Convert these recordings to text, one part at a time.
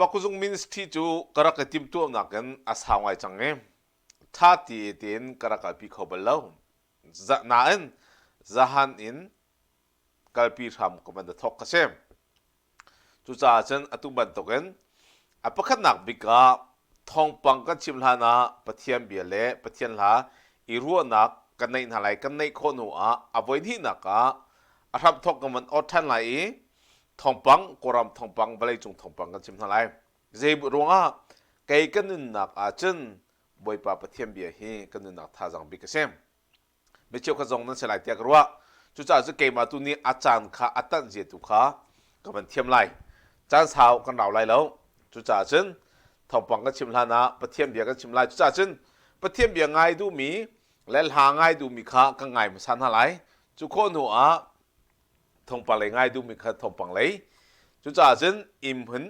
Pakuzung ministry cu ka rak i timhtuahnak in a sau ngai cang i ṭha tein ka rak kalpi kho bal lo. Nain zahan in kalpi hram ka van thawk ka si. Cucaah cun atu bantukin a pakhatnak bik ah thawngpang kan chim hlan ah Pathian bia le Pathian hla i ruahnak kan neih hna lai. Kan neih khawh hnu ah a voihnihnak ah a hramthawk kan van awt ṭhan lai i thawngpang Kawlram thawngpang vawleicung thawngpang kan chim hna lai. Zei ruangah kei ka nunnak ah cun Bawipa Pathian bia hi ka nunnak thazaang bik a si. Mi cheukhat zong nan si lai tiah ka ruah. Cucaah cu keimah tu nih a caan kha a tanh zia tu kha ka van thiam lai. Caan sau kan rau lai lo. Cucaah cun thawngpang kan chim hlan ah Pathian bia kan chim lai. Cucaah cun Pathian bia ngai duhmi le hla ngai duhmi kha kan ngai hmasa hna lai. Cu khawh hnu ah thawngpang lei ngai duhmi kha thawngpang lei. Cucaah cun inn hmun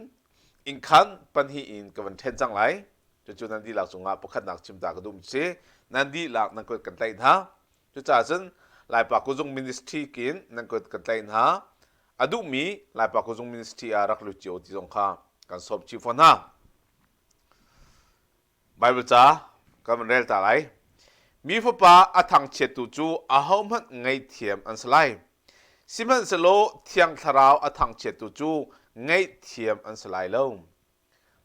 innkhan pahnih in ka van ṭhen cang lai. Cucu nan dihlak cungah pakhatnak chim ta ka duhmi si. Nan dihlak nan kut kan tlaih hna. Cucaah cun Laipa Kuzung Ministry kin nan kut kan tlaih hna. A duhmi Laipa Kuzung Ministry ah rak lut cio ti zong kha kan sawm chih fawn hna. Baibal ca kan van rel ta lai. Mi fapa a thangchiattu cu ahohmanh ngaihthiam an si lai. Sihmanhsehlaw Thiang Thlarau a thangchiattu cu ngaihthiam an si lai lo.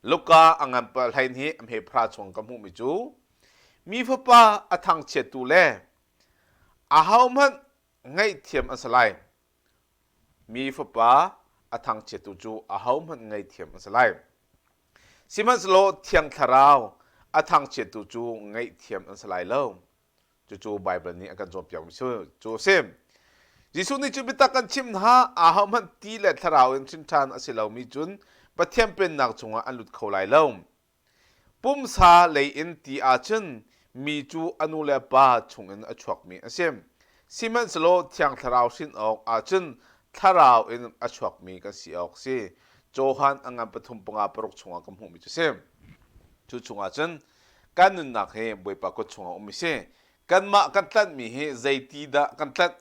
Luka a ngan hlain hi a hme phra chung ka hmuhmi cu mi fapa a thangchiattu le ahohmanh ngaihthiam an si lai. Mi fapa a thangchiattu cu ahohmanh ngaihthiam an si lai. Sihmanhsehlaw Thiang Thlarau a thangchiattu cu ngaihthiam an si lai lo. Cucu Baibal nih a kan cawnpiakmi cu a si. Jesuh nih cu biatak kan chimh hna, ahohmanh ti le Thlarau in hrin ṭhan a si lomi cun Pathian Pennak chungah an lut kho lai lo. Pumsa lei in ti ahcun mi cu a nu le pa chungin a chuakmi a si. Sihmanhsehlaw Thiang Thlarau hrin awk ahcun Thlarau in a chuakmi kan si awk si. Johan a ngan pathum panga paruk chungah kan hmuhmi cu si. Cu chungah cun kan nunnak hi Bawipa kut chungah um si. Kanmah kan tlanhmi hi zeiti dah kan tlanh?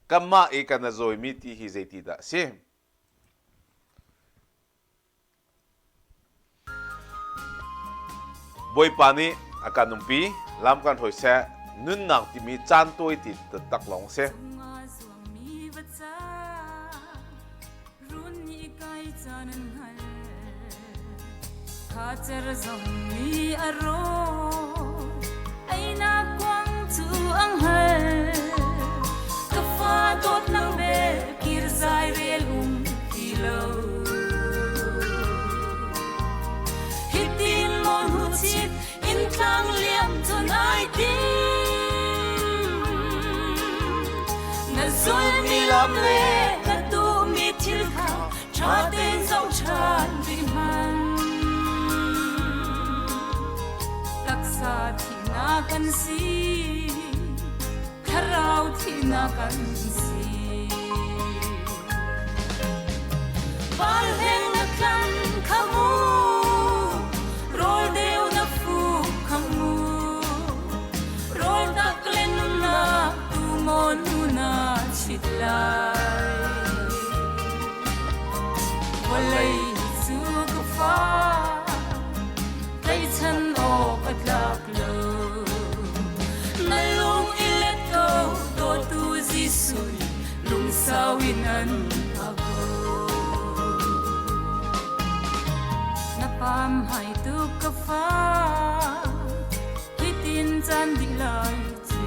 Kanmah i kan a zawimi ti hi zeiti dah a si? Bawipa nih a kan umpi, lam kan hruai seh, nunnak timi caan tawi ti taktak lawng a si. Khacer zong nih a rawl einak kuang cu ang hal ka fa dawt nang bel kir zai rel um ti lo hitin maw hnu chit in tlang liam cun ai tim na zulmi lam le na duhmi thil kha ṭha tein zoh ṭhan rih hmanh taksa thihnak kan si thlarau thihnak kan si Valheng na tlam kha mu rawl deu na fu kha mu rawl tak le nunnak tu maw nu na chit lai vawlei cu ka fa tlaichan awk a tlak lo na lung i let ko dawtu Jesuh lungsau in an ako na pam hai tuk ka fa hitin caan dih lai cu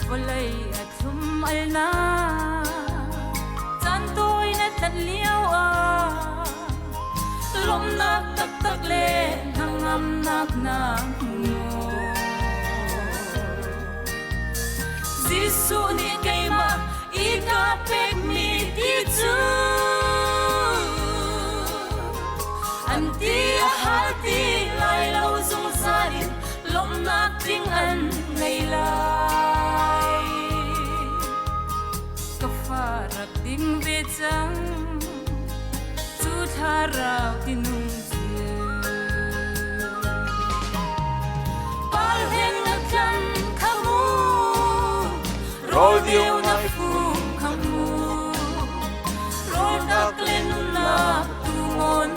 vawlei a thlum al na caan tawi na tlanh lio ah lawmhnak taktak le hnangamnak na hmu Jesuh nih keimah i ka pekmi ti cu an ti a hal ti lai lo zungzal in lawmhnak tling an ngei lai. Ka fa rak ding ve cang cu thlarau tinung cu. Palheng na tlam kha mu rawl deu na fu kha mu rawl tak le nunnak tu ngon.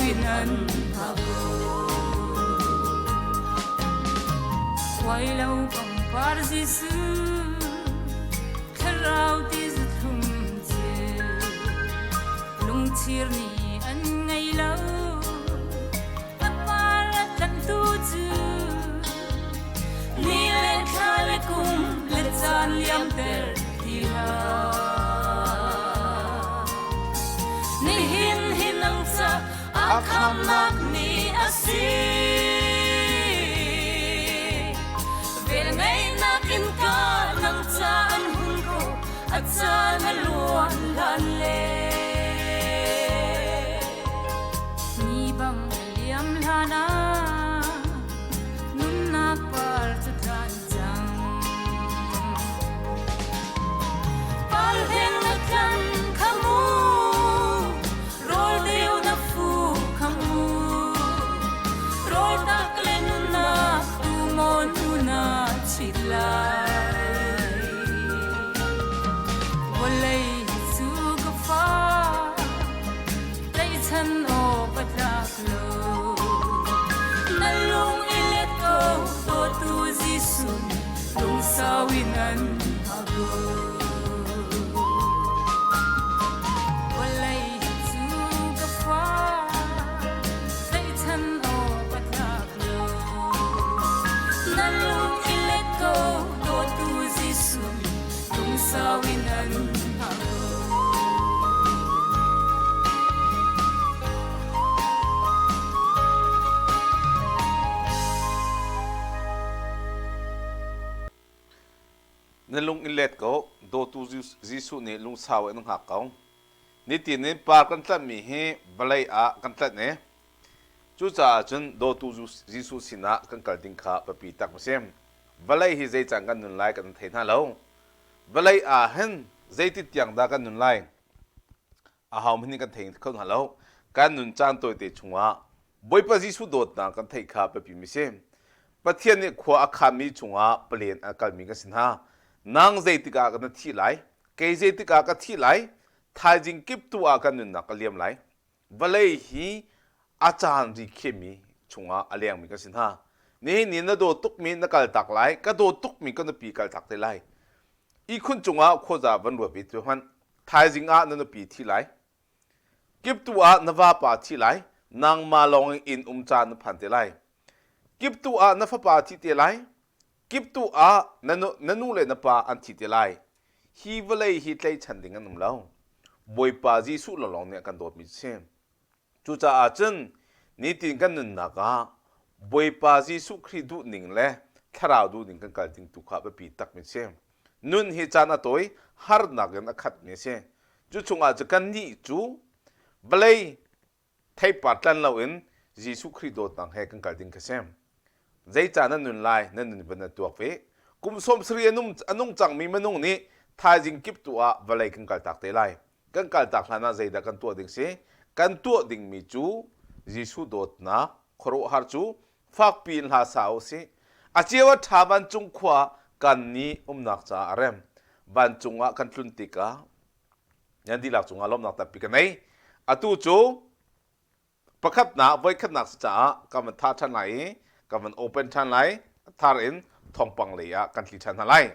in an hngak ko. Khuai lo pangpar Jesuh, thlarau ti zathlum cu lungchir nih an ngei lo. A par a tlantu cu ni le thla le kum le caan liamter ti hlah. Nihin hi nang ca a khamnak ni a si. Velngeihnak in ka nang ca an hun ko, a caan a luan hlan le. Ni bang a liam hlan ah nunnak par cu tlan cang. Par hleng na tlan kha mu, rawl deu na fu kha mu. Rawl tak le nunnak tu maw nu na chit lai. Vawlei cu ka fa, tlaihchan awk a tlak lo. Na lung i let ko, dawtu Jesuh nih lungsau in an hngak ko. Vawlei cu ka fa, tlaihchan awk a tlak lo. Na lung i let ko, dawtu Jesuh nih lungsau in an hngak ko. Na lung in let ko, dawtu Jesuh nih lungsau in a hngak ko. Nitin in par kan tlanhmi hi vawlei ah kan tlanh i cucaah cun dawtu Jesuh sinah kan kal ding kha biapi tak a si. Vawlei hi zei caan kan nun lai kan thei hna lo. Vawlei ah hin zeitin tiang dah kan nun lai? Ahohmanh nih kan thei kho hna lo. Kan nun caan tawite chungah Bawipa Jesuh dawtnak kan theih kha biapi mi si. Pathian nih khua a khanmi chungah palen a kalmi kan si hna. Nang zeitik ah na thih lai? Kei zeitik ah ka thih lai? Thaizing kip tu ah kan nunnak a liam lai. Vawlei hi a caan ri khiahmi chungah a lengmi kan si hna. Nihin ni na dawt tukmi na kaltak lai, ka dawt tukmi ka nupi kaltak te lai. Ihkhun cungah khuaza van ruat ve tu hmanh. Thaizing ah na nupi thi lai. Kiptu ah na vapa thi lai. Nangmah lawng in inn um caan na phan te lai. Kiptu ah na fapa thi te lai. Kiptu ah na nu le na pa an thi te lai. Hi vawlei hi tlaihchan ding an um lo. Bawipa Jesuh lawnglawng nih a kan dawtmi si. Cucaah cun nitin kan nunnak ah Bawipa Jesuh Khrih duhning le thlarau duhning kan kal ding tu kha biapi takmi si. Nun hi caan a tawi, harnak in a khatmi a si. Cu chungah cu kannih cu vawlei theipar tlan loin Jesuh Khrih dawtnak he kan kal ding kha si. Zeicah na nun lai na nun van na tuak ve? Kum 70 a nung cangmi minung nih thaizing kip tu ah vawlei kan kaltak te lai. Kan kaltak hlan ah zeidah kan tuah ding si? Kan tuah dingmi cu Jesuh dawtnak khuaruahhar cu fakpi in hla sa u sih. A ceu a ṭha vancung khua kan nih umnak caah a rem. Vancung ah kan tlun tikah nan dihlak cungah lawmhnak tampi ka nei. Atu cu pakhatnak voikhatnak si caah kan van thah ṭhan lai i kan van open ṭhan lai. Thar in thawngpang lei ah kan tli ṭhan hna lai.